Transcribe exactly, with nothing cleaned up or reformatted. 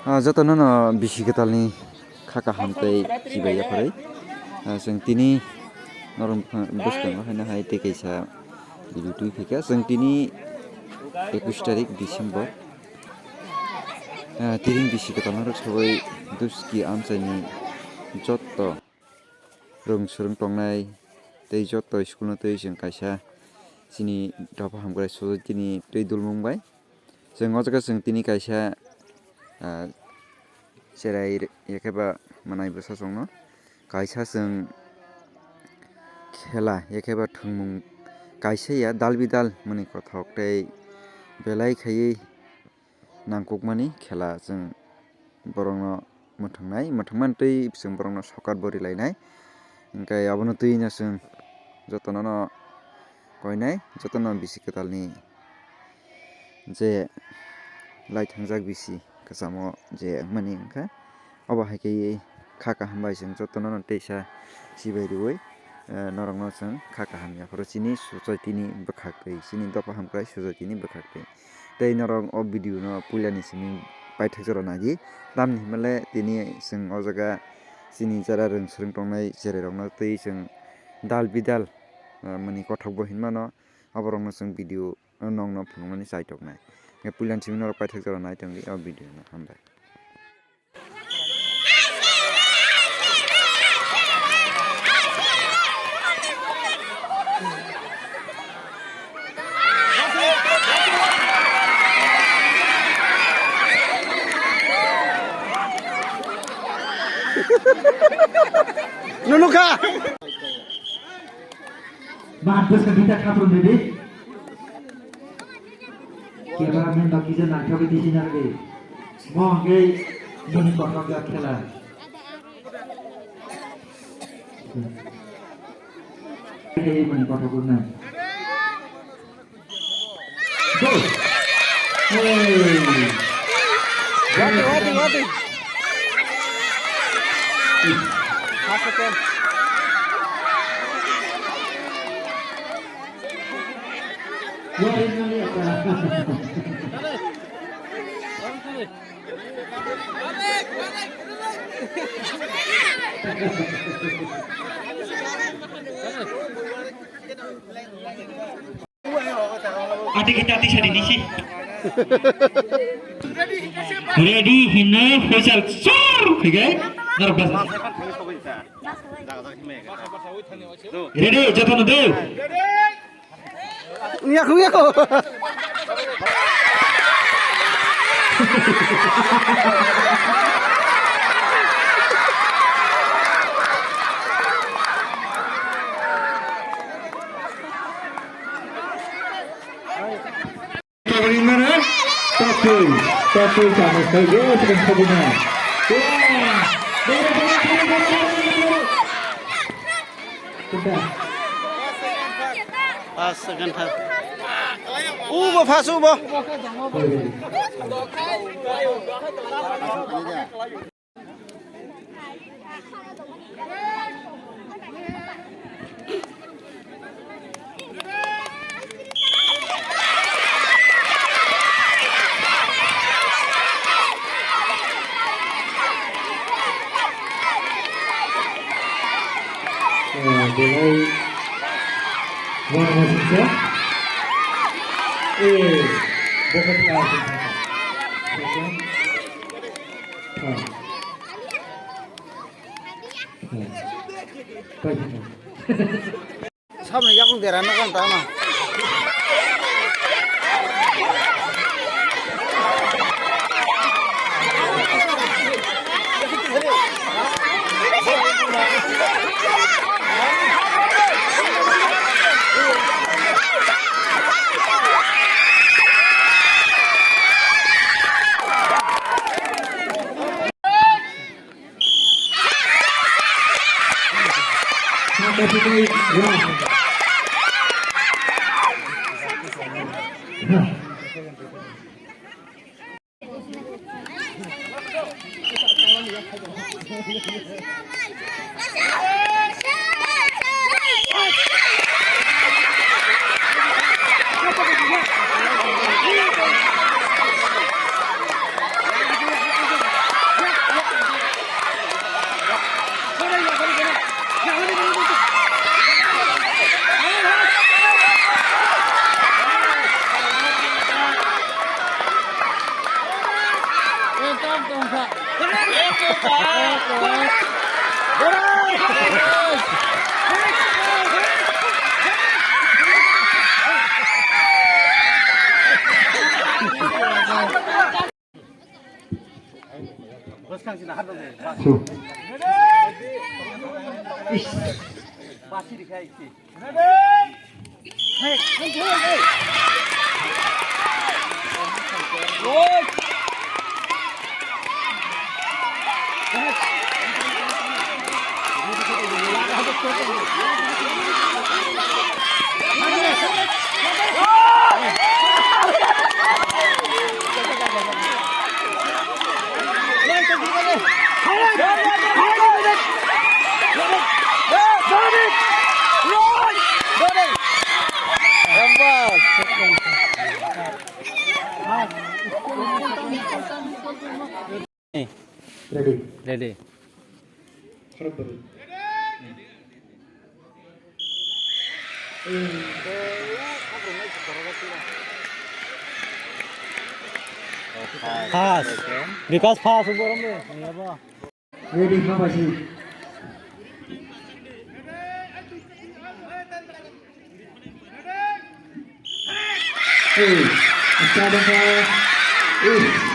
Ah, jotono no bisi kwtalni kha kaham tei chibai yapharwi. Ah, chwng tini norok bwskango haino hai tei kaisa video twi phaikha. Chwng tini ekush tarik December. Ah, tini bisi kwtalno rwchapwi Duski amchaini jotto rwng swrwng tongnai tei jotto school no twi chwng kaisa chini dopha hamkrai society ni twi dulmung bai. Chwng o jaga chwng tini kaisa, ah, cherai re-, ya khe ba mwnai bwsa chwngno kaisa chwng khela ya khe ba thwngmung kaisa ya dal bidal mwnwi kothok tei belai khaiwi nangkukmani khela chwng borokno mwthwngnai, mwthwngmani twi chwng borokno sokat bo rilainai. Hwnkhe abono twi no chwng jotono no koinai, jotono bisi kwtalni je lai thangjak bisi kwchamo je wngmani wngkha. Obo hai khe kha kaham bai chwng jotono no teisa chibai rwui, eh, norokno chwng kha kaham yapharo chini society ni bwkhak twi, chini dopha hamkrai society ni bwkhak twi. Tei norok o video no puila ni simi paithak jora nai di. Tamni hwnba le tini chwng o jaga chini jara rwng swrwng tongnai cherai rokno twi chwng dal bidal, ah, mani kothok bo hinmano, aborokno chwng video nokno phunukmani chaitoknai. Puila ni simi norok paithak jora nai tongdi o video no. Hambai. Nunukha. Mat bwskang kita khatung didi. Cameraman no kisa nangkha bai tisi narwgwi. Mo hwnkhe bini kothok jak khela. Hwnkhe bini kothok wngnai. Go! Hey! Wati, wati, wati. First attempt. Ati kita ati sadi nisi. Ready hino facial sur khagai. Nervous. Ready, jotono do. Ngiya, ngiya. Tabri mana? Tattoo, tattoo sama sekali. Oh, tekan sabuna. Wah. Pas second half. Ubo pas ubo. Belai one more sisa. Eh, dapat tahu. Samni yakung dera no kan tama. Two. Ish. Ready. Ready. Khorokbwrwi. Pass. Bikas pass, borok ni. Ready, Babaji. Hey, start of, uh, hey.